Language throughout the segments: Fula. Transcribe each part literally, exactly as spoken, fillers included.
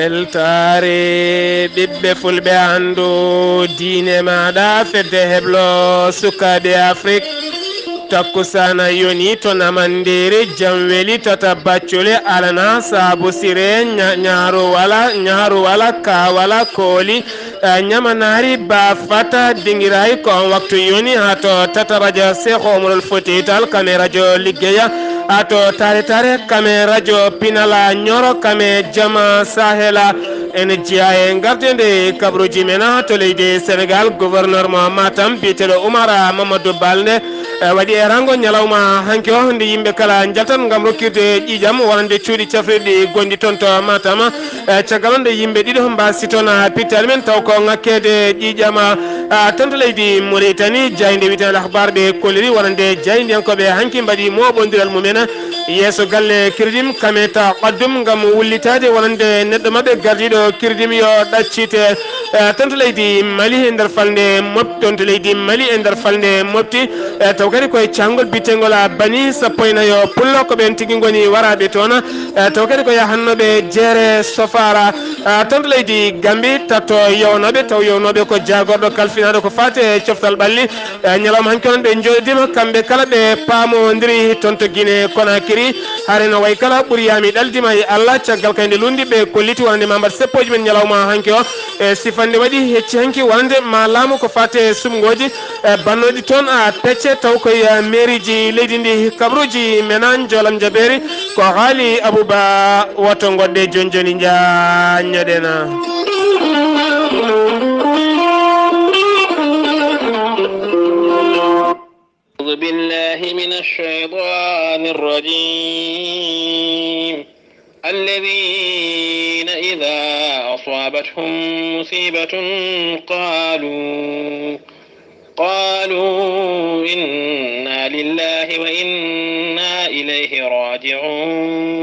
Weltaare ɓiɓɓe fulɓe, anndu diine maaɗa, fedde heblo sukaaɓe Afrik. Takkusaana yoni to Namandeeri, jam weli tata Baccule, alana saabu sire, ña-, ñaaru wala, ñaaru wala, ka wala, kooli, eh, ñamanaari, ba fata, dingiraay, ko on waktu yoni, haa to tata rajo Seex Omarul Fuuti Taal, kame rajo Liggeya, haa to tare tare, kame rajo Pinala Ñoro, kame jama Sahela. Ene jeyaa e gardinde kabruuji men to leydi Senegal, gouverneur mo Matam, biyeteeɗo Oumar Mamadou Balde, eh, waɗi e rango ñalawma hanki o, nde yimɓe kala njaltat ngam rokkirde ƴiiƴam wonande cuuɗi cafrirɗi gonɗi toon to Matam. Eh, caggal on nde yimɓe ɗiɗo mbaasi toon, ah, pittaali men, taw ko ŋakkeede ƴiiƴam, ah, toon to leydi Mauritanie. Jaaynde wiyeteende Akhbar ɓe kolliri wonande jaayndiyankooɓe hanki mbaɗi mooɓondiral mumen yeeso galle Crédit Mutuelle kame taqaddum ngam wullitaade wonande neɗɗo maɓɓe gardiiɗo Crédit yo ɗaccite, eh, toon to leydi Mali e nder falnde Mopti, toon to leydi Mali e nder falnde Mopti, eh, taw kadi koye caangol biyeteengol a Bani sappo e nayo Pullo, ko ɓeen tigi ngoni waraaɓe toon, eh, taw kadi ko yahannooɓe jeere Sofara, eh, toon to leydi Gambi, tato yownooɓe, taw yownooɓe ko jaagorɗo kalfinaaɗo ko faati e coftal ɓalli. E ñalawma hanki on ɓe njooɗiima, kamɓe kala ɓe paamondiri toon to Guinée Conakry. Hare no wayi kala ɓuri yaami ɗaldiima e Allah, caggal kay nde lundi ɓe kolliti wonande ma mbaɗ seppooji men ñalawma hanki o. E sifande waɗi hecci hanki wonande ma laamu ko faate sumngooji, e bannooji toon a pecce taw koye, e, meeriiji leydi ndi. Kabruuji men an Joolam Jabeeri ko Haali Abuba, woto ngoɗɗe jooni jooni njaññoɗen. أعوذ بالله من الشيطان الرجيم. الذين إذا أصابتهم مصيبة قالوا، قالوا إنا لله وإنا إليه راجعون.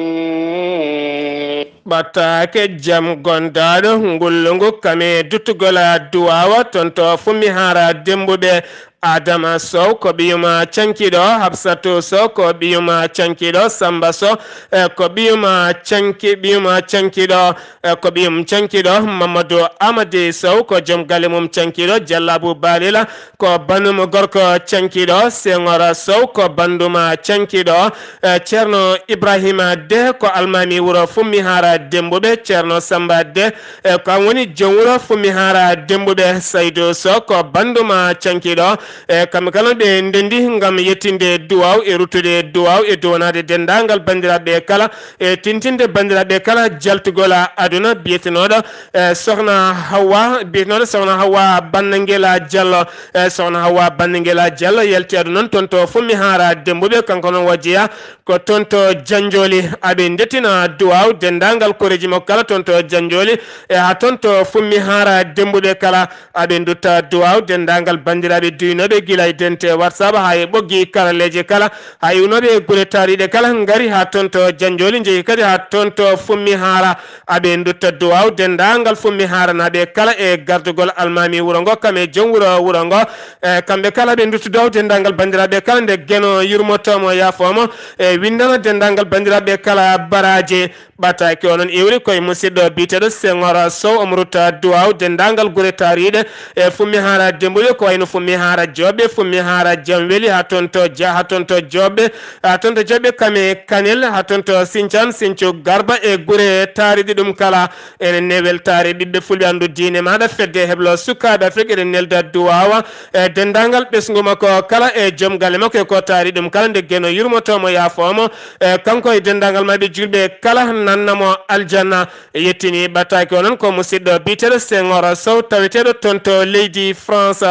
Ɓattaake jam gondaaɗo ngullu ngu kame duttugol duwaawa toon to Fummi Haara Dembuɓe. Adama Sow ko ɓiyum cankiiɗo, Habsatu Sow ko ɓiyum cankiiɗo, Samba Sow, eh, ko ɓiyum canki-, ɓiyum cankiiɗo, eh, ko ɓiyum cankiiɗo, Mamadou Amady Sow ko joom galle mum cankiiɗo, Jallabu Balila ko bannum gorko cankiiɗo, Senghor Sow ko banndum cankiiɗo, eh, Ceerno Ibrahima Deh ko almaami wuro Fummi Haara Dembuɓe, Ceerno Samba Deh, e ko an woni joom wuro Fummi Haara Dembuɓe. Saydu Sow ko banndum cankiiɗo. E kamɓe kala ɓe ndenndi ngam yettinde duwaaw e ruttude duwaaw e duwanaade denndaangal banndiraaɓe kala e tintinde banndiraaɓe kala jaltugol aduna biyetenooɗo, e, Sohna Hawwa, biyetenooɗo Sohna Hawwa Bannangela Diallo. E, Sohna Hawwa Bannangela Diallo yalti aduna noon toon to Fummi Haara Dembuɓe, kanko noon o jeyaa ko toon to Janjooli. Aɓe ndettina duwaaw denndaangal koreeji makko kala toon to Janjooli, e haa toon to Fummi Haara Dembuɓe kala. Aɓe ndutta duwaaw denndaangal banndiraaɓe duynooɓe gila e dente WhatsApp haa e ɓoggi karalleeje kala, haa iwnooɓe e gure taariiɗe kala ngari haa toon to Janjooli, njehi kadi haa toon to Fummi Haara. Aɓe ndutta duwaaw denndaangal Fummi Haaranaaɓe kala e gardugol almaami wuro ngo, kam e joom wuro wuro ngo. E kamɓe kala ɓe nduttu duwaaw denndaangal banndiraaɓe kala nde Geno yurmotoo mo, yaafoo mo, e winndana denndaangal banndiraaɓe kala baraaji. Ɓataake o noon iwri koye musidɗo biyeteeɗo Senghor Sow, omo rutta duwaaw denndaangal gure taariiɗe e Fummi Haara Dembuɓe, ko wayno Fummi Haara Jooɓe, Fummi Haara Jamweli, haa toon to Ja-, haa toon to Jooɓe, haa toon to Jooɓe Kame Kanel, haa toon to Sinthiane, Sinthiou Garba e gure taariiɗe ɗum kala. Enen ne weltaare ɓiɓɓe fulɓe anndu diine maaɗa, fedde heblo sukaaɓe Afrik, eɗen nelda duwaawa e denndaangal ɓesngu makko kala e joom galle makko e ko taari ɗum kala, nde Geno yurmotoo mo, yaafoo mo, e kanko e denndaangal maɓɓe juulɓe kala, nanna mo aljanna. Yettini ɓataake o noon ko musidɗo biyeteeɗo Senghor Sow, taweteeɗo toon to leydi France.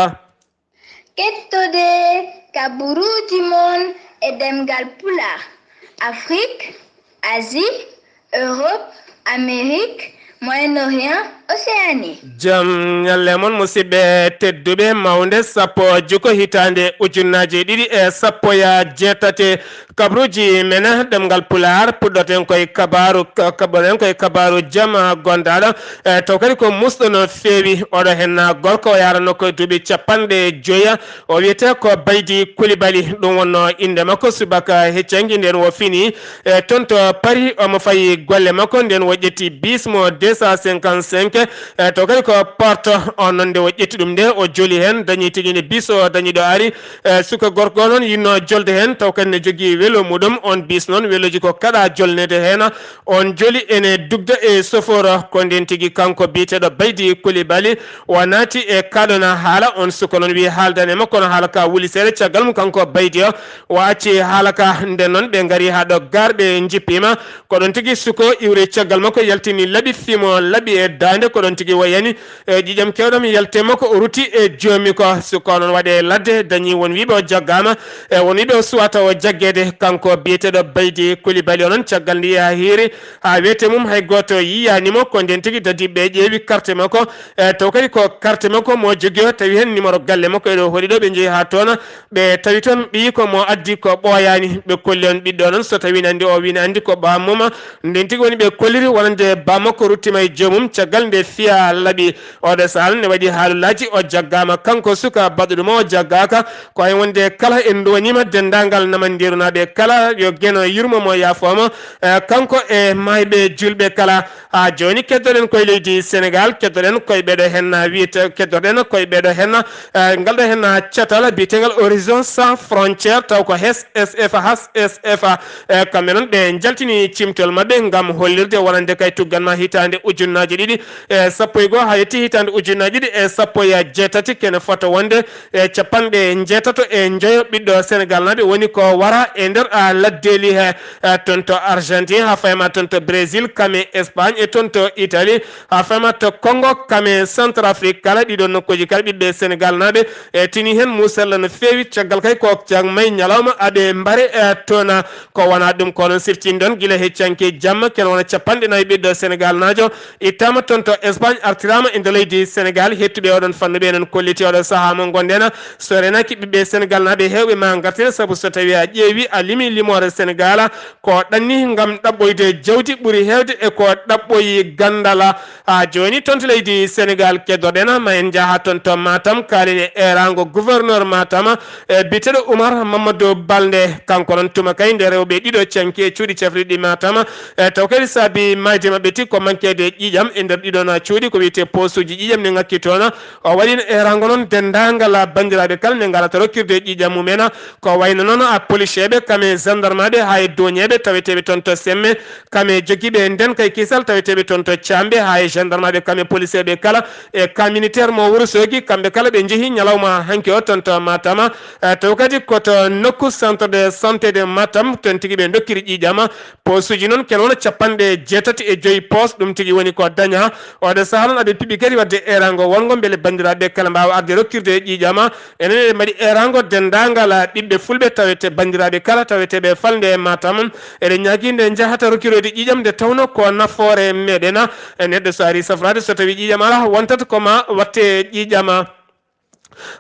Kettode kaburuuji mon e ɗemngal Pulaar, Afrik, Asie, Europe, Amérique, Moyen-Orient, Océanie. Jam ñalle mon, musidɓe tedduɓe, mawnde sappo jikko hitaande ujunnaaji ɗiɗi e sappo e jeetati. Kabruuji men ɗemngal Pulaar, puɗɗoten koye kabaaru, ka-, kaɓɓoɗen koye kabaaru jam, a, gondaaɗo, e, taw kadi ko muusɗo no feewi. Oɗo heen na gorko, o yaranoo koye duuɓi capanɗe joya. O wiyetee ko Baydi Kulibali, ɗum wonnoo innde makko subaka heccanki ndeen o fini, e, toon to Paris, omo fayi golle makko, ndeen o ƴetti bis mo deux cent cinquante-cinq, e, taw kadi ko Porto. On noon nde o ƴetti ɗum nde, o joli heen, dañi tigi ne bis o dañi ɗo ari, e, suka gorko o noon yinnoo jolde heen, taw kadi ne jogii welo muɗum. On bis noon weloji ko kaɗa jolneede heen, on joli ene dugda e sofoor. Ko ndeen tigi kanko biyeteeɗo Baydi Kulibali, o naati e kaɗon haala. On suka noon wiyi haaldan e makko, kono haala ka wuli seeɗa. Caggal mum kanko Baydi o, o acci haala ka. Nden noon ɓe ngari haa ɗo gaar, ɓe njippiima. Ko ɗon tigi suka o iwri caggal makko, yaltini laɓi, fimo laɓi e daande. Ko ɗon tigi o yani e ƴiiƴam keewɗam, yalti e makko, o rutti e joomi ko. Suka o noon waɗi e ladde, dañi won wiiɓe o jaggaama, e won wiiɓe o suwata o jaggeede. Kanko biyeteeɗo Baydi Kulibali o noon, caggal nde yehi haa hiiri, haa weetee mum hay gooto yiyaani mo. Ko ndeen tigi dadiiɓe ɓe ƴeewi carte makko, e taw kadi ko carte makko mo jogii o, tawi heen numéro galle makko e ɗo hoɗi ɗo. Ɓe njehi haa toon, ɓe tawi toon ɓiyiiko mo addi ko ɓooyaani. Ɓe kolli on ɓiɗɗo o noon, so tawii ne anndi o, wii ne anndi ko bammum. Ndeen tigi woni ɓe kolliri wonande bammakko ruttiima e joomum caggal nde fiya laɓi. Oɗo sahaa ne waɗi haalulaaji, o jaggaama kanko suka baɗɗo ɗum o, o jaggaaka. Ko hay wonde kala en nduwaniima denndaangal namandirunaaɓe kala, yo Geno yurmo mo, yaafoo mo, e, kanko e maayɓe juulɓe kala. Haa jooni keddoɗen koye leydi Senegaal, keddoɗen koye ɓeɗo heen na wiyete, keddoɗen koye ɓeɗo heen na, e, ngal ɗo heen na catal biyetegal Horizon Sans Frontières, taw ko H S F, H S F, e, kamɓe noon ɓe njaltini cimtol maɓɓe ngam hollirde wonande kay tuggan ma hitaande ujunnaaji ɗiɗi e sappo e goo haa yetti hitaande ujunnaaji ɗiɗi e sappo e jeetati, kene fota wonde e capanɗe njeetato e njoyo ɓiɗɗo Senegaal naaɓe woni ko wara e nder, a, laddeeli he, e, toon to Argentine, haa fayma toon to Brésil, kame Espagne, e toon to Italie, haa fayma to Congo, kame Centrafrique. Kala ɗiɗo nokkuuji kala ɓiɓɓe Senegaal naaɓe e tini heen muusalla no feewi. Caggal kay ko cagmay ñalawma aɓe mbare, e, toon. Ko wona ɗum, ko onon sirtindon gila heccanke jamma, ken wona capanɗe nayi ɓiɗɗo Senegaal naajo ittama toon to Espagne, artirama e nder leydi Senegaal. Hettuɓe oɗon fannu ɓe enen kolliti oɗo sahaa mo ngonɗen. So renaki ɓiɓɓe Senegaal naaɓe heewɓe ma ngartire, sabu so tawi a ƴeewi, a limi limoore Senegaal, ko ɗanni ngam ɗaɓɓoyde jawdi ɓuri heewde e ko ɗaɓɓoyi gandala. Haa jooni toon to leydi Senegaal keddoɗen, ma en njaha toon to Matam, kaalen e eeraango gouverneur Matam, e biyeteeɗo Oumar Mamadou Balde. Kanko noon tuma kay nde rewɓe ɗiɗo canki e cuuɗi cafrirɗi Matam, e taw kadi saabi maayde maɓɓe tigi ko manquede ƴiiƴam e nder ɗiɗon cuuɗi, ko wiyetee poosuuji ƴiiƴam ne ŋakki toon. O waɗino eeraango noon denndaangal banndiraaɓe kala ne ngarata rokkirde ƴiiƴam mumen, ko wayno noon a policeeɓe, kame gendarmeaɓe, haa e douanieɓe taweteeɓe toon to Semme, kame jogiiɓe nden kay kisal taweteeɓe toon to Caamɓe, haa e gendarmeaɓe, kame policeeɓe kala, e camp militaire mo Wuro Soogi, kamɓe kala ɓe njehi ñalawma hanki o toon to Matam. E, taw kadi ko to nokku centre de santé de Matam, toon tigi ɓe dokkiri ƴiiƴam. Poosuuji noon ken wona capanɗe jeetati e joyi poos, ɗum tigi woni ko daña. Oɗo sahaa noon aɓe piɓi kadi waɗde eeraango wonngo mbele banndiraaɓe kala mbaawa arde rokkirde ƴiiƴam. Enen eɗen mbaɗi eeraango denndaangal ɓiɓɓe fulɓe tawete banndiraaɓe kala taweteeɓe falnde e Matam. Eɗen ñaagii nde njahata rokkiroyde ƴiiƴam nde tawno ko nafoore meɗen. E neɗɗo so ari safraade so tawi ƴiiƴam alaa, wontata ko ma watte ƴiiƴam.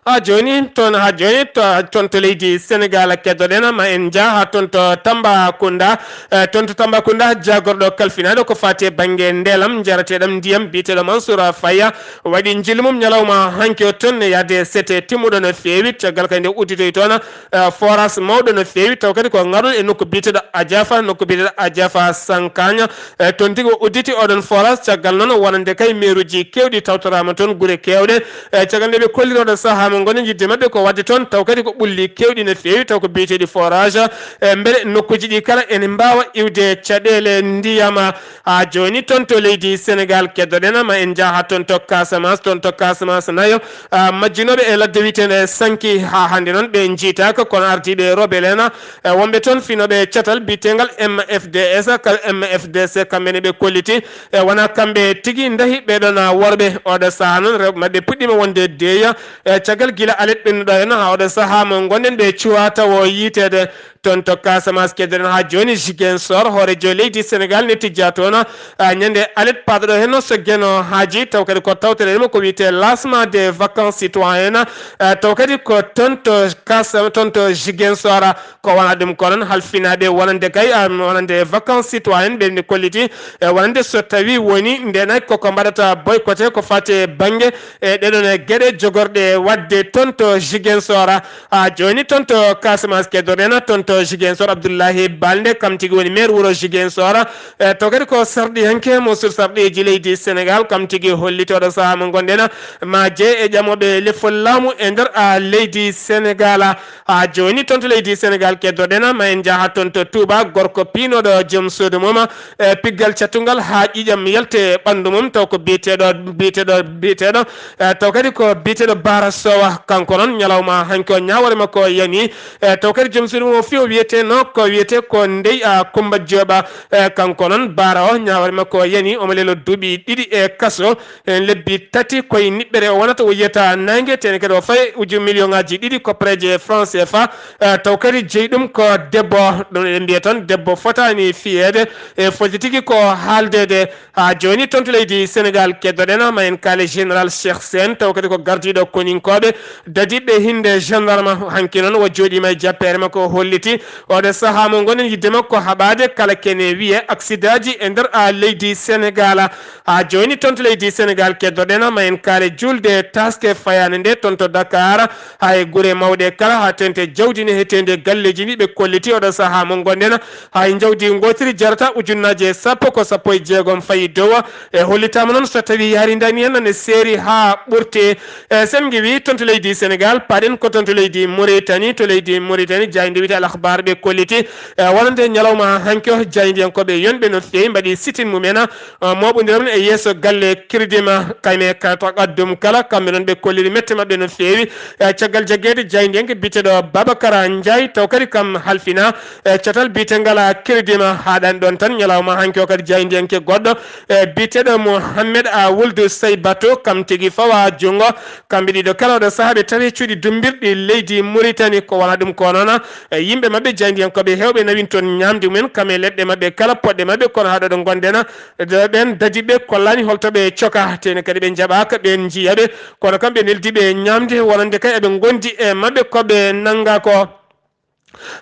Haa jooni toon, haa jooni to, toon to leydi Senegaal keddoɗen, ma en njah haa toon to Tambacounda. Eh, toon to Tambacounda, jaagorɗo kalfinaaɗo ko faati e bannge ndeelam, njarateeɗam ndiyam, biyeteeɗo Mansour Faye, waɗi njillu mum ñalawma hanki o toon, ne yahde sete timmuɗo no feewi. Caggal kadi nde udditoyi toon, eh, forage mawɗo no feewi, taw kadi ko ngarɗo e nokku biyeteeɗo Adiafa, nokku biyeteeɗo Adiafa Sankagne. Eh, toon tigi o udditi oɗon forage, caggal noon wonande kay meeruuji keewɗi tawtoraama toon, gure keewɗe. Eh, caggal nde ɓe kolliri oɗo sahaa mo ngonɗen yiɗde maɓɓe ko waɗde toon, taw kadi ko ɓulli keewɗi no feewi, taw ko biyeteeɗi forage. Eh, mbele nokkuuji ɗi kala ene mbaawa iwde caɗeele ndiyam. Haa jooni toon to leydi Senegaal keddoɗen, ma en njah haa toon to Casamance, toon to Casamance nayo, ah, majjinooɓe e ladde wiyeteende Sanki, haa hannde noon ɓe njiytaaka, kono ardiiɓe rebelle en, e wonɓe toon finooɓe catal biyeteengal M F D S, kala M F D C, kamɓe ne ɓe kolliti, e wona kamɓe tigi ndahi ɓeɗon worɓe. Oɗo sahaa noon rewɓe maɓɓe puɗɗiima wonde deeya, e caggal gila alet ɓennuɗo en, haa oɗo sahaa mo ngonɗen ɓe cuwaa tawo yiiteede. Toon to Casamance keddoɗen haa jooni, Ziguinchor, hooreejo leydi Sénégal ne tijjaa toon, ah, ñande alet paaɗo ɗo henno so geno haaji, taw kadi ko tawtoreede mo ko wiyetee lancement des vacances citoyennes, ah, taw kadi ko toon to Cas-, toon to Ziguinchor, ko wona ɗum ko noon halfinaaɓe wonande kay, ah, wonande vacances citoyennes ɓe ne kolliti, eh, wonande so tawi woni ndeenay koko mbaɗata boycotté ko fate bannge, eh, ɗeɗon geɗe jogorɗe waɗde toon to Ziguinchor. Ah, jooni toon to Casamance keddoɗen, toon to Ziguinchor, Abdoulaye Balde, kam tigi woni maire wuro Ziguinchor. Eh, to kadi ko sarɗiyanke mo sur sarɗiiji leydi Sénégal, kam tigi holliti oɗo sahaa mo ngonɗen, ma jee e ƴamooɓe lefol laamu e nder, ah, leydi Sénégal. Ah, jooni toon to leydi Sénégal keddoɗen, ma en njaha toon to Touba, gorko piinooɗo joom suudu mum, eh, piggal cattungal haa ƴiiƴam yalti e ɓanndu mum, taw ko biyeteeɗo, biyeteeɗo, biyeteeɗo, eh, taw kadi ko biyeteeɗo Bara Sowa, kanko noon ñalawma hanki o ñaawoore makko yani, eh, taw kadi joom suudu mum o fii o wiyeteno ko wiyetee ko Ndey, ah, Kumba Jooɓa, eh, kanko noon Bara o ñaawoore makko yani, omo leloo duuɓi ɗiɗi e kaso, eh, lebbi tati koye niɓɓere o wonata o yiyata naange, tene kadi o fayi uju million ŋaaji ɗiɗi koppareeje franc C F A, eh, taw kadi jeyi ɗum ko debbo, ɗum eɗen mbiya tan debbo fotaani fiyeede, e foti tigi ko haaldeede. Haa jooni toon to leydi Sénégal keddoɗen, ma en kaale général Cheikh Sène, taw kadi ko gardiiɗo koninkooɓe, dadiiɓe hinnde gendarme, hanki noon o jooɗiima e jappeere makko o holliti oɗo sahaa mo ngonɗen yiɗde makko haɓaade kala kene wiye aksidaaji e nder, ah, leydi Sénégal. Haa jooni toon to leydi Sénégal keddoɗen, ma en kaale juulde taaske fayaande nde toon to Dakar, haa e gure mawɗe kala, haa teeŋti jawdi ne heteende galleeji ɗi ɓe kolliti oɗo sahaa mo ngonɗen, haa e njawdi ngootiri jarata ujunnaaje sappo ko sappo e jeegom fayi dow, e hollitaama noon so tawi yaarindaani heen ne seeri haa ɓurti. E sen ngiwi toon to leydi Sénégal, paaɗen ko toon to leydi Mauritanie, to leydi Mauritanie, jaaynde wiyetee Al Akhbar ɓe kolliti, e wonande ñalawma hanki o, jaayndiyankooɓe yonɓe no feewi mbaɗi sitin mumen, e mooɓondiral mum e yeeso galle Kiridima, kayme ka taqaddum kala, kamɓe noon ɓe kolliri mette maɓɓe no feewi. E caggal jaggeede jaayndiyanke biyeteeɗo Babakara Ndiaye, taw kadi kam halfina, e catal biyetengal Kiridima, haaɗaani ɗoon tan, ñalawma hanki o kadi jaayndiyanke goɗɗo, e biyeteeɗo Mohammed a Wuldu Saybatu, kam tigi fawa junngo. Kamɓe ɗiɗo kala oɗo sahaa ɓe tawi cuuɗi dummbirɗi leydi Mauritanie, ko wona ɗum ko noon, e yimɓe maɓɓe jaayndiyankooɓe heewɓe nawin toon ñaamde mumen, kam e leɗɗe maɓɓe kala, poɗɗe maɓɓe, kono haa ɗo ɗo ngonɗen, ɗo ɓeen dadiiɓe kollaani holto ɓe coka, tene kadi ɓe njaɓaaka, ɓeen njiyaɓe, kono kam ɓe neldiiɓe ñaamde, wonande kay eɓe ngondi e maɓɓe ko ɓe nannga ko.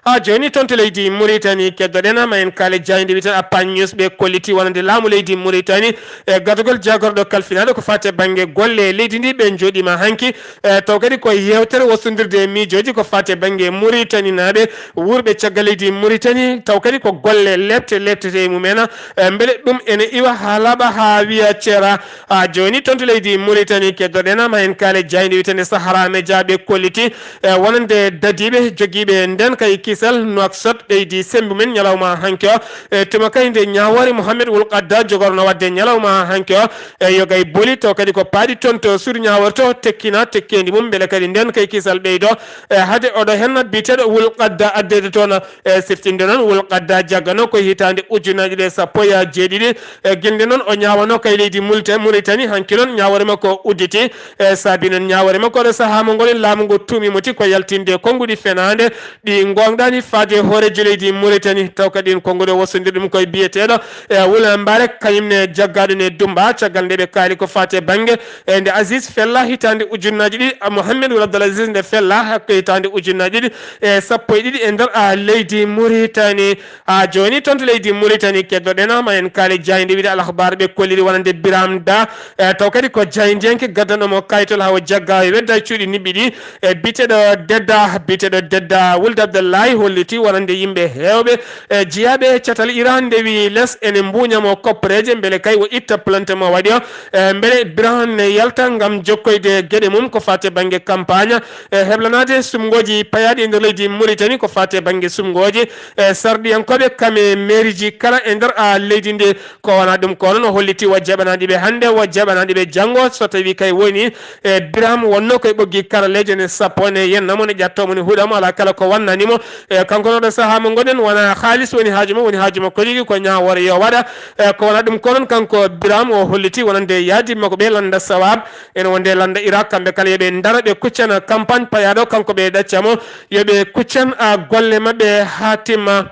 Haa jooni toon to leydi Mauritanie keddoɗen, ma en kaale jaaynde wiyetee Apañ News ɓe kolliti wonande laamu leydi Mauritanie e gadagol jaagorɗo kalfinaaɗo ko faati e bannge golle leydi ndi, ɓe njooɗiima hanki, e taw kadi ko yeewtere wosondirde e miijooji ko faati e bannge Mauritanie naaɓe wuurɓe caggal leydi Mauritanie, taw kadi ko golle leepte leeptete e mumen, e mbele ɗum ene iwa haa laaɓa haa wiya ceera. Haa jooni toon to leydi Mauritanie keddoɗen, ma en kaale jaaynde wiyetee Sahara Media ɓe kolliti, e wonande dadiiɓe jogiiɓe ndeen kay kisal Nouakchott ɓeydi semmbi mum ñalawma hanki o. E tuma kay nde ñaawoore Mohamed Wul Qadda jogorno waɗde ñalawma hanki o, e yogay boli taw kadi ko paaɗi toon to suudu ñaawoore to, tekkina tekkeendi mum mbele kadi ndeen kay kisal ɓeydo. E hade oɗo henna biyeteeɗo Wul Qadda addeede toon, e siftinde noon Wul Qadda jaggano ko hitaande ujunnaaje ɗiɗi e sappo e jeeɗiɗi, e gilnde noon o ñaawano kay leydi Multe-, Mauritanie, hanki noon ñaawoore makko udditi. E saabi noon ñaawoore makko oɗo sahaa mo ngol laamu ngu tuumi mo ti ko yaltinde konnguɗi fenaande ɗi ngoongɗaani faade hooreejo leydi Mauritanie, taw kadi ɗiin konnguɗi o wosondir ɗum koye biyeteeɗo, e, Wula Mbarek, kañum ne jaggaaɗo ne Dumba, caggal nde ɓe kaali ko faati e bannge, e, nde Aziz fella hitaande ujunnaaji ɗiɗi, a, Mohamed Wul Abdul Aziz nde fella hakke hitaande ujunnaaji ɗiɗi e sappo e ɗiɗi e nder, a, leydi Mauritanie. A, jooni toon to leydi Mauritanie keddoɗen, ma en kaali jaaynde wiyde Al Akhbar ɓe kolliri wonande Biram Da, e, taw kadi ko jaayndiyanke gaddanɗo mo kayitol haa o jagga e wedda cuuɗi niɓɓi ɗi, e, biyeteeɗo Dedda, biyeteeɗo Dedda Wuld Abdallahi holliti wonande yimɓe heewɓe, e, jiyaaɓe catal Iran ndewi les ene mbuuña mo koppareeje mbele kay o itta plainte mo waɗi o, e, mbele Biram ne yalta ngam jokkoyde geɗe mum ko faati e bannge campagne, e, heblanaade sumngooji payaaɗi e nder leydi Mauritanie ko faati e bannge sumngooji, e, sarɗiyankooɓe kam e mairieji kala e nder, a, leydi ndi. Ko wona ɗum ko noon o holliti wo jaɓanaaɗi ɓe hannde, wo jaɓanaaɗi ɓe janngo, so tawii kay woni, e, Biram wonno koye ɓoggi karalleeje ne sappo ne yenna mo, ne ƴattoo mo, ne huɗa mo, alaa kala ko wannani mo, E kanko noon ɗo sahaa mo ngonɗen, wona haalis woni haaju mum, woni haaju makko tigi ko ñaawoore yo waɗa. E ko wona ɗum ko noon kanko Biram o holliti wonande yaadi makko ɓe lannda sawab. Ene wonde lannda Irak, kamɓe kala yo ɓe ndaro ɓe kuccana campagne payaaɗo kanko ɓe ɗacca mo, yo ɓe kuccan a golle maɓɓe haa timma.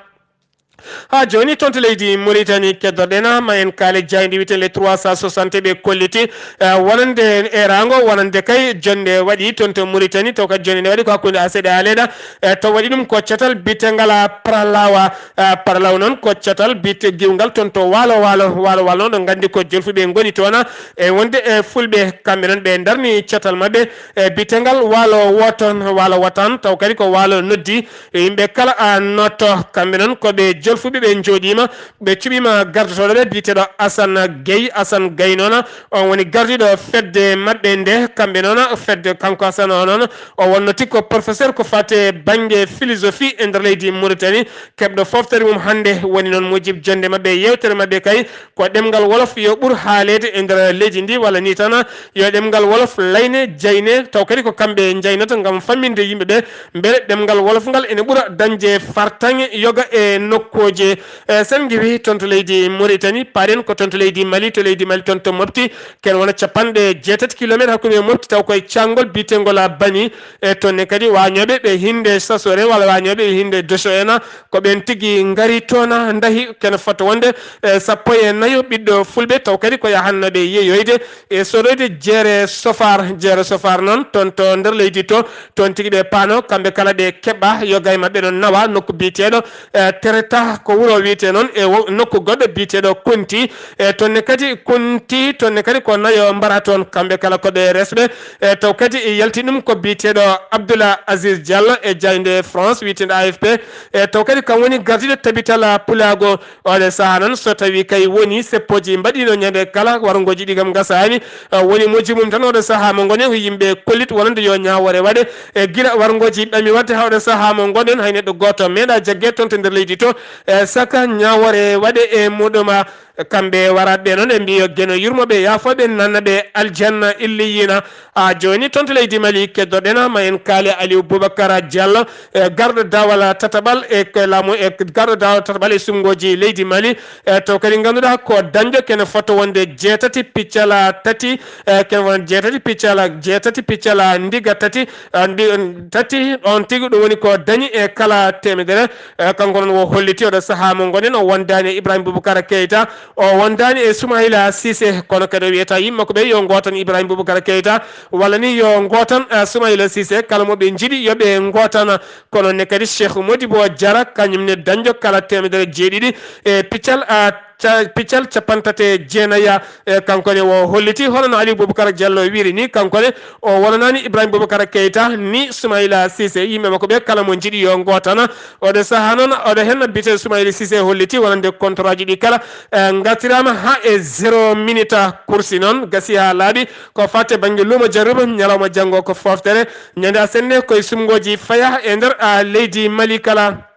Haa jooni toon to leydi Mauritanie keddorɗen ma en kaale jayndi wiyeten les trois cent soixante ɓe kolliti, eh, wonande erango wonande kay jonde waɗi toon to Mauritanie taw kadi jonde nde waɗi ko hakkunde aseɗe aleɗa. Eh, to waɗi ɗum ko catal bitengal a Parlawa. Eh, Parlawa noon ko catal bite giwngal toon to waalo waalo waalo waalo noon ɗo nganndi ko jolfuɓe ngoni toona. E wonde e fulɓe kamɓe noon ɓe ndarni catal maɓɓe e bitengal waalo woton waalo watan taw kadi ko waalo noddi yimɓe kala a notto. Kamɓe noon ko ɓe jolfuɓe ɓe njooɗiima ɓe cuɓiima gardotooɗo ɓe biyeteeɗo Assane Gueye. Assane Gueye noon on woni gardiiɗo fedde maɓɓe nde. Kamɓe noon fedde kanko Assane o noon o wonnoti ko professeur ko fate bannge philosophie e nder leydi Mauritanie. Keɓɗo foftere mum hannde woni noon mujib jonde maɓɓe yewtere maɓɓe kay ko ɗemngal wolof yo ɓur haaleede e nder leydi ndi walla ni tan yo ɗemngal wolof layne jayne taw kadi ko kamɓe njaynata ngam famminde yimɓe ɓe mbele ɗemngal wolof ngal ene ɓura dañde fartaŋe yoga e nokkooje. E sen ngewi toon to leydi Mauritanie paaɗen ko toon to leydi Mali to leydi Mali toon to Mopti ken wona capanɗe jeetati kilometre hakkunde e Mopti taw koye caangol biyetengol a Bani. E toon ne kadi waañooɓe ɓe hinde sasore walla waañooɓe ɓe hinde doso ena ko ɓen tigi ngari toona ndahi kene fota wonde e sappo e nayo ɓiɗɗo fulɓe taw kadi ko yahannooɓe yeeyoyde e sodoyde jeere sofar. Jeere sofar noon toon to nder leydi to toon tigi ɓe paano kamɓe kala ɓe keɓɓa yoga e maɓɓe noon nawa nokku biyeteeɗo e tereta ko wuro wiyetee noon e wo- nokku goɗɗo biyeteeɗo Konti. E toon ne kadi Konti toon ne kadi ko nayo mbara toon kamɓe kala ko ɓe resɓe. E taw kadi yalti ɗum ko biyeteeɗo Abdoulaye Aziz Diallo e jaaynde France wiyeteeɗo A F P. E taw kadi kam woni gardiiɗo tabital pulaago. Oɗo sahaa noon so tawii kay woni seppooji mbaɗiino ñande kala warngooji ɗi kam ngasaani. E woni moji mum tan oɗo sahaa mo ngonen ko yimɓe kollit wonande yo ñaawoore waɗe. E gila warngooji ɓami waɗde haa oɗo sahaa mo ngonen hay neɗɗo gooto meeɗa jagge toon to nder leydi to. E saka ñaawoore waɗe e muɗuma. Kamɓe waraɓe noon ɓe mbiyo geno yurmoɓe yaafoɓe nannaɓe aljanna illiyina. A jooni toon to leydi Mali keddoɗen ma en kaali Aliou Boubacar Diallo e garɗo daawal tataɓal e ko laamu e garɗo daawal tataɓal e sumngoji leydi Mali. E to kadi ngannduɗaa ko dañɗo kene foto wonde jeetati piccala tati e kene won jeetati piccala jeetati piccala ndiga tati. Eh, ndi- tati on tigi ɗum woni ko dañi e kala temedere. Eh, kanko noon o holliti oɗo sahaa mo ngonen o wondaani e Ibrahima Boubacar Keita, o wondaani e Soumaïla Cissé kono kadi o wiyata yimɓe makko ɓe yo ngootan Ibrahima Boubacar Keita walla ni yo ngootan eh, Soumaïla Cissé kala mo ɓe njiɗi yo ɓe ngootana. Kono ne kadi Cheikh Modibo Diarra kañum ne dañɗo kala temedere jeeɗiɗi e piccal a ca- piccal capantate jeenaya. E kanko ne o holliti hono no Aliou Boubacar Diallo wiri ni kanko ne o wonanaani Ibrahima Boubacar Keita ni Soumaïla Cissé yimɓe makko ɓe kala mo njiɗi yo ngootana. Oɗo sahaa noon oɗo henna bite Soumaïla Cissé holliti wonande contrat ji ɗi kala e ngartiraama haa e zéro minute. Kursi noon gasi haa laaɓi ko fatte bannge luumo jarruba ñalawma janngo ko foftere ñande asenne koye sumngoji faya e nder a leydi Mali kala.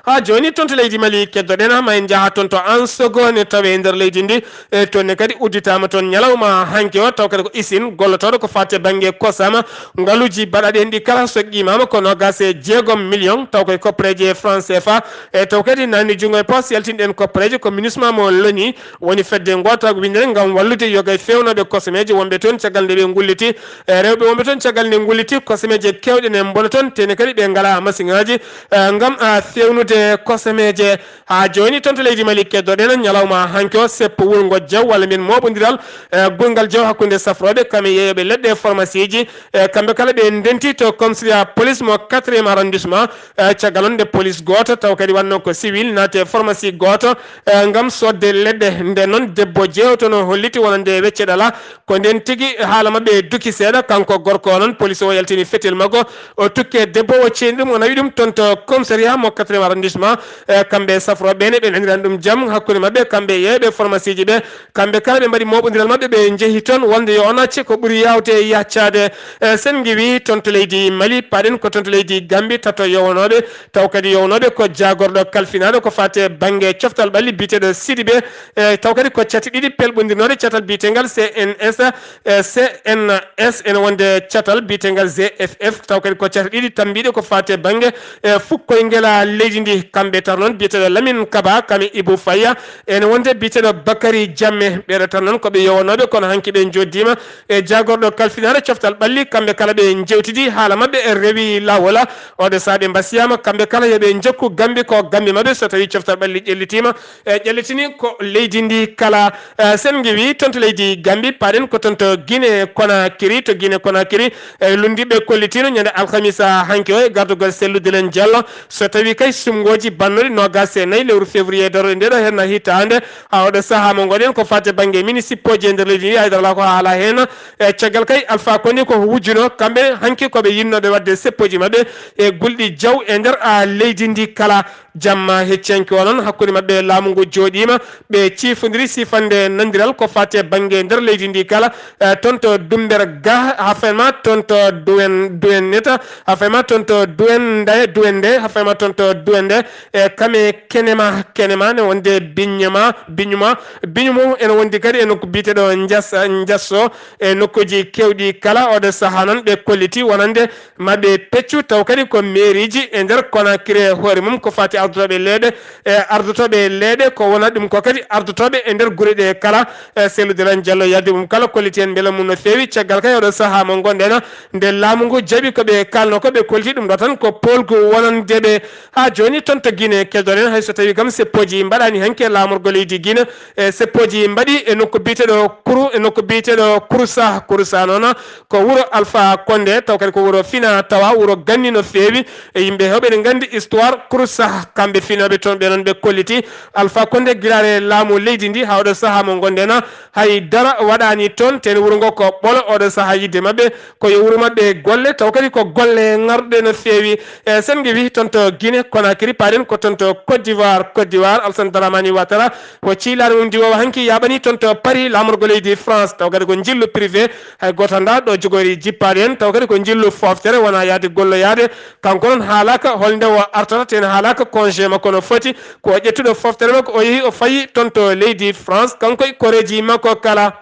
Haa jooni toon to leydi Mali keddoɗen ma en njaha toon to Ansogo ne tawe e nder leydi ndi. E toon ne kadi udditaama toon ñalawma hanki o taw kadi ko isin gollotooɗo ko fatte bannge kosama ngaluuji baɗaɗi heen ɗi kala so qiimaama ko noogaas e jeegom million taw koye koppareeji e franc C F A. E taw kadi nanni junngo e poos yaltinɗen koppareeji ko minusma mo loni woni fedde ngoota winndere ngam wallude yoga e feewnooɓe kosameeje wonɓe toon caggal nde ɓe ngulliti. E rewɓe wonɓe toon caggal nde ngulliti kosameeje keewɗe ne mbona toon tene kadi ɓe ngalaa masiŋaaji e ngam a fewnude kosameeje. Haa jooni toon to leydi Mali keddoɗen ñalawma hanki o seppo wulngo jaw walla mbiyen mooɓondiral e gulngal jaw hakkunde safrooɓe kam e yeeyooɓe leɗɗe e formasiiji. E kamɓe kala ɓe ndenti to commissariat police mo quatrième arrondissement e caggal on nde police gooto taw kadi wannoo ko civil naati e formasi gooto e ngam soodde leɗɗe. Nden noon debbo jeewtono holliti wonande wecceɗe alaa. Ko nden tigi haala maɓɓe duki seeɗa kanko gorko o noon police o yaltini fetel makko o tukke debbo o ceeni ɗum o nawi ɗum toon to commissariat mo quatrième arrondissement. E kamɓe safrooɓe ɓe ne, ɓe nanirani ɗum jam hakkunde maɓɓe, kamɓe yeeɓe pharmacie ji ɓe. Kamɓe kala ɓe mbaɗi mooɓondiral maɓɓe, ɓe njehi toon wonde yo on acce ko ɓuri yaawde e yaccaade. E sen ngiwi toon to leydi Mali, paɗen ko toon to leydi Gambi, tato yowanooɓe, taw kadi yowanooɓe ko jaagorɗo kalfinaaɗo ko faati e bannge coftal ɓalli biyeteeɗo Sidibé. E taw kadi ko cate ɗiɗi pelɓondirnooɗe, catal biyeteengal C N S, e C N S ene wonde catal biyeteengal G F F, taw kadi ko cate ɗiɗi tammbiiɗe ko faati e bannge e fukkoyngel leydi ndi. Kamɓe tan noon biyeteeɗo Lamine Kaba, kam e Ibou Faye, ene wonde biyeteeɗo Bakary Jammeh. Ɓeeɗo tan noon ko ɓe yowanooɓe, kono hanki ɓe njoddiima e jaagorɗo kalfinaaɗo coftal ɓalli. Kamɓe kala ɓe njewtidi, haala maɓɓe e rewi laawol. Oɗo sahaa ɓe mbasiyaama, kamɓe kala yo ɓe njokku Gambi, ko Gambi maɓɓe so tawii coftal ɓalli ƴellitiima. E ƴellitini ko leydi ndi kala. Eh, sen ngiwi toon to leydi Gambi, paɗen ko toon to Guinée Conakry. To Guinée Conakry, eh, lunndiiɓe kollitiino ñande alhamisa hanki o e gardagol Cellou Dalein Diallo. So tawii kay sumngooji bannoɗi noogaas e nayi lewru février darooɗo nde ɗo henna hitaande, haa oɗo sahaa mo ngonɗen ko faati bannge municipaux ji e nder leydi ndi, haydara alaa ko haalaa heen. E caggal kay Alpha Condé ko wujjuno, kamɓe hanki ko ɓe yinnooɓe waɗde seppooji maɓɓe e gulɗi jaw e nder, a, leydi ndi kala. Jamma hecciyanke o noon hakkunde maɓɓe laamu ngu jooɗiima, ɓe ciifondiri siifande nanndiral ko faati e bannge nder leydi ndi kala, eh, toon to Dumberga, haa fayi ma toon to Duwen, Duwenneta, haa fayi ma toon to Duwende, Duwende, haa fayi ma toon to Duwende, e kame Kenema, Kenema ne wonde Biñuma, Biñuma, Biñumo ene wondi kadi e nokku biyeteeɗo Njas-, Njasso, e nokkuuji keewɗi kala. Oɗo sahaa noon ɓe kolliti wonande maɓɓe peccu, taw kadi ko meeriiji e nder Conakry e hoore mum ko faati ardotooɓe leeɗe, e ardotooɓe leeɗe ko wona ɗum ko kadi ardotooɓe e nder gure ɗe kala. E Cellou Dalein Diallo yalti mum kala kolliti heen mbela mum no feewi. Caggal kay oɗo sahaa mo ngonɗen, nde laamu ngu jaɓi ko ɓe kaalno ko, ɓe kolliti ɗum ɗo tan ko poolgu wonande ɓe. Haa jooni toon to Guinée keddoɗen, hay so tawii kam seppooji mbaɗaani hanki e laamorgo leydi Guinée, e seppooji mbaɗi e nokku biyeteeɗo Kuru, e nokku biyeteeɗo Kurusa. Kurusa noon ko wuro Alpha Condé, taw kadi ko wuro fina tawa, wuro ganni no feewi. E yimɓe heewɓe ene nganndi histoire Kurusa, kamɓe finooɓe toon ɓe noon ɓe kolliti Alpha Condé gila e laamu leydi ndi haa oɗo sahaa mo ngonɗen, hay dara waɗaani toon. Teen wuro ngo ko ɓolo oɗo sahaa yidde maɓɓe ko yo wuro maɓɓe golle, taw kadi ko golle ŋarɗuɗe no feewi. E sen ngiwi toon to Guinée Conakry, paɗen ko toon to Côte d'Ivoire. Côte d'Ivoire, Alassane Dramane Ouattara, ko ciilaari mum diwoowo hanki yaaɓani toon to Paris, laamorgo leydi France, taw kadi ko njillu privé, hay gooto anndaa ɗo jogoori jippaade heen, taw kadi ko njillu fooftere, wonaa yahde golloyaade. Kanko noon haalaaka holnde o artata, teen haalaaka congé makko no foti, ko ƴettuɗo fooftere makko, o yehi o fayi toon to leydi France, kanko e koreeji makko kala.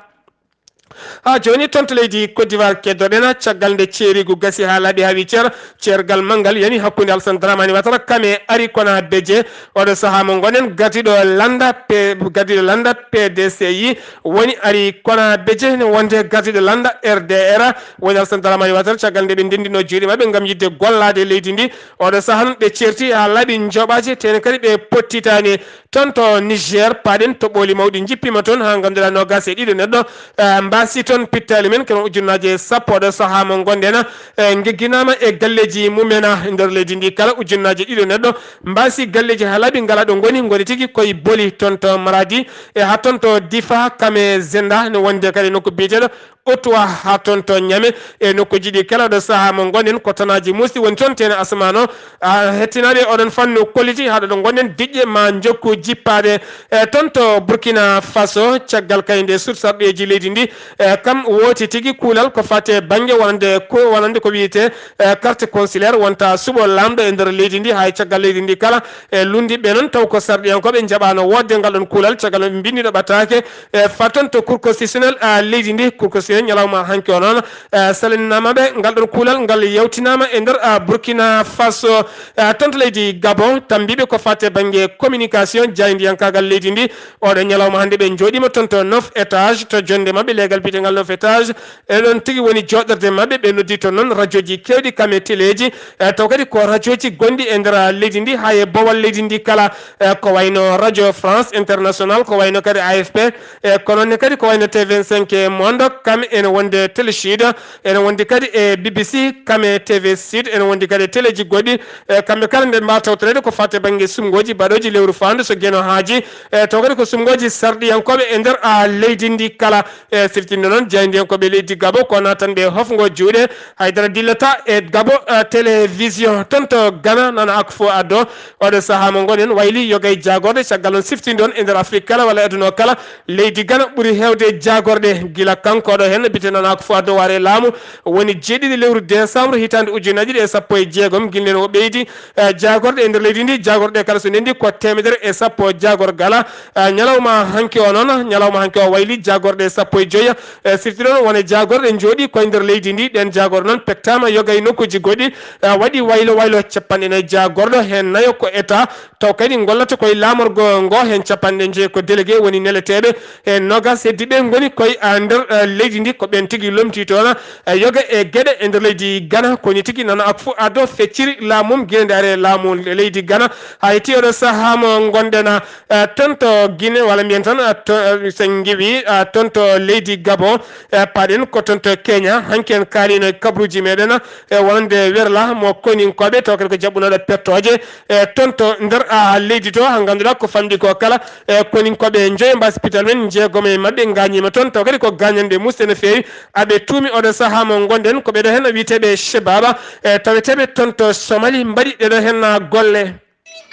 Haa jooni toon to leydi Côte d'Ivoire keddoɗen, caggal nde ceeriigu gasi haa laaɓi haa wii cer, ceergal manngal yani hakkunde Alassane Dramane Ouattara kam e Arikona Beje. Oɗo sahaa mo ngonɗen, gardiiɗo lannda P-, gardiiɗo lannda P D C I woni Arikona Beje, ne wonde gardiiɗo lannda R D R woni Alassane Dramane Ouattara. Caggal nde ɓe ndenndino juuɗe maɓɓe ngam yiɗde gollaade leydi ndi, oɗo sahaa noon ɓe ceerti haa laaɓi njoɓaaji, teen kadi ɓe pottitaani. Toon to Niger, paɗen to ɓooli mawɗi njippiima toon haa ngannduɗaa noogaas e ɗiɗo neɗɗo, eh, mbaasi toon pittaali men, kono ujunnaaje sappo oɗo sahaa mo ngonɗen, eh, ngegginaama e galleeji mumen, ah, nder leydi ndi kala ujunnaaje ɗiɗo neɗɗo mbaasi galleeji haa laaɓi ngalaa ɗo ngoni, ngoni tigi koye Boli toon to Maradi, e haa toon to Difa, kam e Zenda, ne wonde kadi nokku biyeteeɗo Ottawa haa toon to Niamey e nokkuuji ɗi kala ɗo sahaa mo ngonɗen ko tanaaji muusɗi woni toon teene asamaan o. A, hettinaaɓe oɗon fannu kolliti haa ɗo ngonɗen diƴƴe ma njokku jippaade. E, toon to Burkina Faso, caggal kay nde suuɗ sarɗiyeeji leydi ndi, e, kam wooti tigi kuulal ko faati e bannge wonande ko, wonande ko wiyetee, e, carte consulaire wonta suɓo laamɗo e nder leydi ndi, hay caggal leydi ndi kala, e, lunndiiɓe noon taw ko sarɗiyankooɓe njaɓaano woodde ngal ɗoon kuulal, caggal no ɓe mbinndi ɗo ɓataake, e, faton to Cour constitutionnelle, a, leydi ndi. Cour constitutionnelle ñalawma hanki o noon, e, salminama ɓe, ngal ɗon kuulal ngal yawtinama e nder, a, Burkina Faso. E, toon to leydi Gabon, tambiɓe ko faate bannge communication, jaayndiyankaagal leydi ndi. Oɗo ñalawma hannde ɓe njooɗima toon to Neuf Étage, to jonnde maɓɓe leegal biyetengal Neuf Étage. E ɗon tigi woni jooɗorde maɓɓe, ɓe noddi toon noon rajooji keewɗi kam e teleeji, e, taw kadi ko rajooji gonɗi e nder leydi ndi, haa e bowal leydi ndi kala, e, ko wayno Radio France International, ko wayno kadi A F P, e, ko noon ne kadi ko wayno T vingt-cinq Monde, kam Ene wonde Télé Sud, ene wondi kadi e B B C, Kame T V Sud, ene wondi kadi e teleeji goɗɗi. E kamɓe kala mbiɗa mbaawa tawtoreede ko faati e bannge suɓngooji baɗooji lewru faandu so Geno haaji. E taw kadi ko suɓngooji sarɗiyankooɓe e nder, a, leydi ndi kala. E sirtinde noon, jaayndiyankooɓe leydi Gabo ko naatan ɓe hofngo juuɗe. Haydara dillata e Gabo, a, télévision. Toon to Ghana, Nana Akufo-Addo. Oɗo sahaa mo ngonɗen wayli yoga e jaagorɗe. Caggal noon siftinde on e nder Afrik kala walla e aduna o kala, leydi Ghana ɓuri heewde jaagorɗe. Gila kanko oɗo heen biyetee Nana Akufo-Addo waare laamu, woni jeeɗiɗi lewru décembre hitaande ujunnaji ɗiɗi e sappo e jeegom. Gila ndeen o ɓeydi, eh, jaagorɗe e nder leydi ndi. Jaagorɗe kala so ndenndi ko teemedere e sappo jaagorgal. Eh, ñalawma hanki o noon, ñalawma hanki o wayli jaagorɗe sappo e joyi. Eh, sirti ɗoon wone jaagorɗe njooɗi koye nder leydi ndi. Ɗeen jaagorɗe noon pektaama yoga e nokkuuji goɗɗi. Eh, waɗi waylo waylo capanɗe nayi jaagorɗo, heen nayo ko État, taw kadi ngollata koye laamorgo ngo, heen capanɗe jeyi ko délégué woni neleteeɓe, heen noogas heddiiɓe ngoni koye, ah, nder, ah, leydi ndi, ko ɓeen tigi lomtii toon, ah, yoga e geɗe e nder leydi Ghana. Ko nii tigi Nana Akufo-Addo fecciri laamu mum, gila nde ari e laamu leydi Ghana, haa yettii oɗo sahaa mo ngonɗen, ah, toon to Guinée, walla mbiyen tan, ah, to, ah, so en ngiwii, ah, toon to leydi Gabon, eh, paaɗen ko toon to Kenya. Hanki en kaaliino e kabaruuji meeɗen, eh, wonande Werla mo Koninkooɓe, taw kadi ko jaɓɓunooɗo pettooje, eh, toon to nder, ah, leydi to, haa ngannduɗaa ko famɗi ko kala, eh, Koninkooɓe njoyo mbaasi pital men, jeegom e maɓɓe ngaañiima toon, taw kadi ko gaañanɗe muusɗe no feewi. Aɓe tuumi oɗo sahaa mo ngonɗen ko ɓeɗo heen wiyeteeɓe Shebaba, eh, taweteeɓe toon to Somali mbaɗi ɗeɗo heen, ah, golle.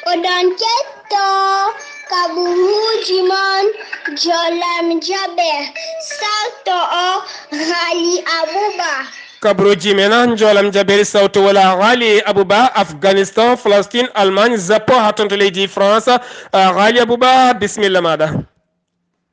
Oɗon kettoo kabaruuji mon, Jolam Jaber, sawto o Ghali Abouba. Kabaruuji men, Jolam Jaber, sawto wala Ghali Abouba, Afghanistan, Palestine, Allemagne, Japon, haa toon to leydi France. Ah, Ghali Abouba, bisimilla maaɗa.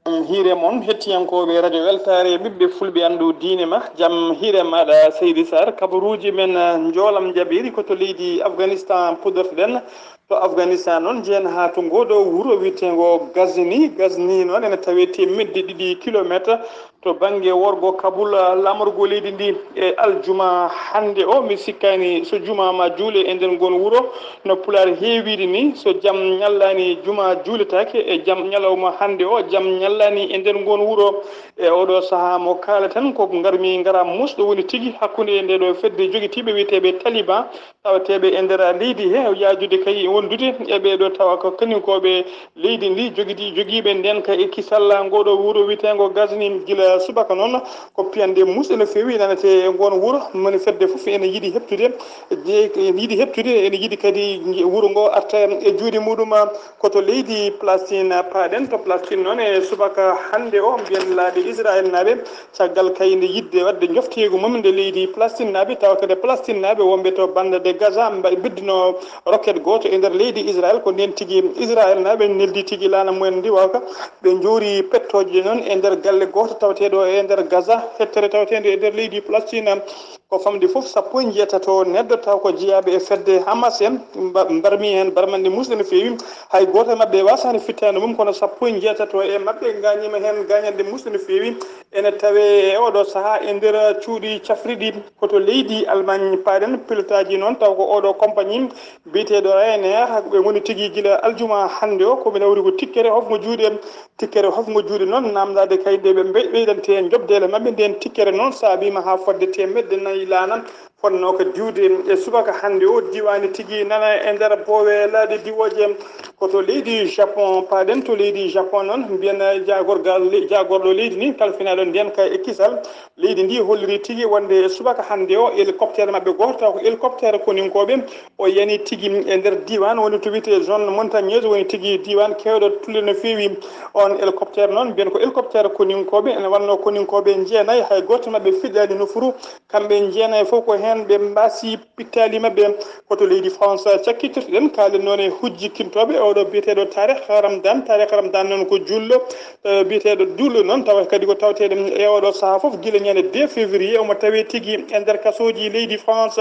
Hiire mon, hettiyankooɓe Radio Weltaare, ɓiɓɓe fulɓe anndu diine ma, jam hiire maaɗa, Seydi Sarr. Kabaruuji men, eh, Njoolam Jabeeri ko to leydi Afghanistan puɗɗortoɗen. To Afghanistan noon, njehen haa to ngoo ɗoo wuro wiyeteengo Gazni. Gazni noon ene tawee teemedde ɗiɗi kilomeeter to bannge worgo Kabul, eh, laamorgo leydi ndi. E aljuma hannde o, mi sikkaani so juma ma juule e nder ngoon wuro, no Pulaar heewiiri ni, so jam ñallaani, juma juuletaake. E jam ñalawma hannde o, jam ñallaani e nder ngoon wuro. E oɗo sahaa mo kaalaten, ko ngarmi ngara musɗo woni tigi hakkunde e nde ɗo fedde jogitiiɓe wiyeteeɓe Taliban, tawateeɓe e nder leydi he, yaajude kay wondude e ɓee ɗo tawa ko kaninkooɓe leydi ndi jogiti, jogiiɓe ndeen ka e kisal. Ngoo ɗoo wuro wiyeteengo Gazni, gila subaka noon ko piyanɗe musɗe no feewi nanetee e ngoon wuro. Moni fedde fof ene yiɗi heɓtude, je-, ene yiɗi heɓtude, ene yiɗi kadi wuro ngo arta e juuɗe muɗum. Ko to leydi Palestine paaɗen. To Palestine noon, e subaka hannde o, mbiyen laaɓe Israel naaɓe, caggal kayde yiɗde waɗde njofteegu mum nde leydi Palestine naaɓe, tawa kadi Palestine naaɓe wonɓe to bande de Gaza mba-, mbiddunoo roket gooto e nder leydi Israel. Ko ndeen tigi Israel naaɓe neldi tigi laana mumen ndi, wawka ɓe njoori pettooje noon e nder galle gooto tawateeɗo e nder Gaza, hettere tawateende e nder leydi Palestine. Ko famɗi fof sappo e njeetato neɗɗo taw ko jeyaaɓe e fedde Hamas en, mba-, mbarmi heen barmanɗe musɗe no feewi. Hay gooto e maɓɓe waasaani fittaandu mum, kono sappo e njeetato e maɓɓe ngaañiima heen gaañanɗe musɗe no feewi. Ene tawee e oɗo sahaa e nder cuuɗi cafriɗi. Ko to leydi Allemagne paaɗen, pilotaaji noon, taw ko oɗo compagnie biyeteeɗo Ryanair, ɓe ngoni tigi gila aljuma hannde o. Ko ɓe nawri ko tikkere hofngo juuɗe, tikkere hofngo juuɗe noon, naamndaade kay nde ɓe mbey-, ɓeydante e njoɓdeele maɓɓe. Ndeen tikkere noon saabiima haa fodde teemedde nayi laana fotnoo ko diwde e subaka hannde o, diwaani tigi nana e nder boowe laaɗe diwooje. Ko to leydi Japon paaɗen. To leydi Japon noon, mbiyen jaagorgal le-, jaagorɗo leydi ni, kalfinaaɗo ndeen ka e kisal leydi ndi, holliri tigi wonde e subaka hannde o, hélicoptère maɓɓe gooto, taw ko hélicoptère koninkooɓe, o yani tigi e nder diiwaan woni to wiyetee zone montagneuse, woni tigi diiwaan keewɗo tulle no feewi. Oon hélicoptère noon, mbiyen ko hélicoptère koninkooɓe, ene wannoo koninkooɓe jeenayi, hay gooto maɓɓe fiɗaani nofuru. Kamɓe jeenayi fof ko heen ɓe mbaasi pittaali maɓɓe. Ko to leydi France cakkittirten, kaalen noon e hujjikintooɓe oɗo biyeteeɗo Tarek Ramdan. Tarek Ramdan noon ko juulɗo, eh, biyeteeɗo juulɗo noon, tawa kadi ko tawateeɗo e oɗo sahaa fof gila ñande deux février, omo tawee tigi e nder kasooji leydi France.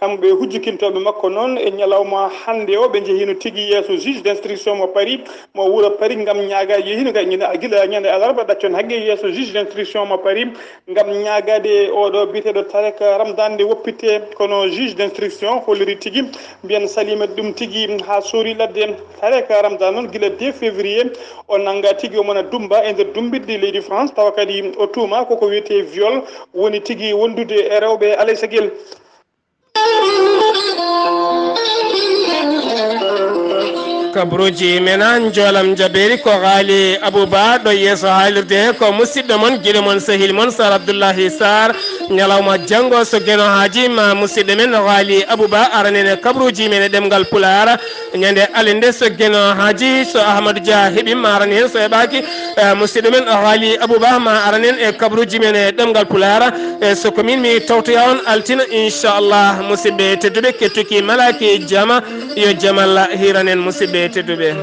Kamɓe hujjikintooɓe makko noon, e ñalawma hannde o, ɓe njehiino tigi yeeso juge d'instruction mo Paris, mo wuro Paris, ngam ñaaga-, yehiino ga ñande, gila ñande alarba, ɗaccon hakke yeeso juge d'instruction mo Paris, ngam ñaagaade oɗo biyeteeɗo Tarek Ramdan nde woppite, kono juge d'instruction holliri tigi, mbiyen salima ɗum tigi haa soori ladde. Tarek Ramdan noon gila deux février o nannga tigi, o mona dumba e nder dumbiɗɗi leydi France, tawa kadi o tuuma koko wiyetee viol, woni tigi wondude e rewɓe alaysa gel. Kabruji mena njoolam jabeeri ko Ghali Abouba ɗo yeeso haalirde he ko musidɗo mon, giɗo mon, sehil mon Sar Abdoullahi Sar. Ñalawma janngo so geno haaji ma musidɗo men Ghali Abouba aranen e kabruji men e ɗemngal Pulaar. Ñande alinde so geno haaji so Ahmadou Dia heɓi ma arani hen, so heɓaaki, eh, musidɗo men Ghali Abouba ma aranen e kabruji men e ɗemngal Pulaar. E so ko min mi tawtoya on altine inchallah, musidɓe tedduɓe kettuki malaki jama. Yo jamal hiranen musidɓe tedduɓe.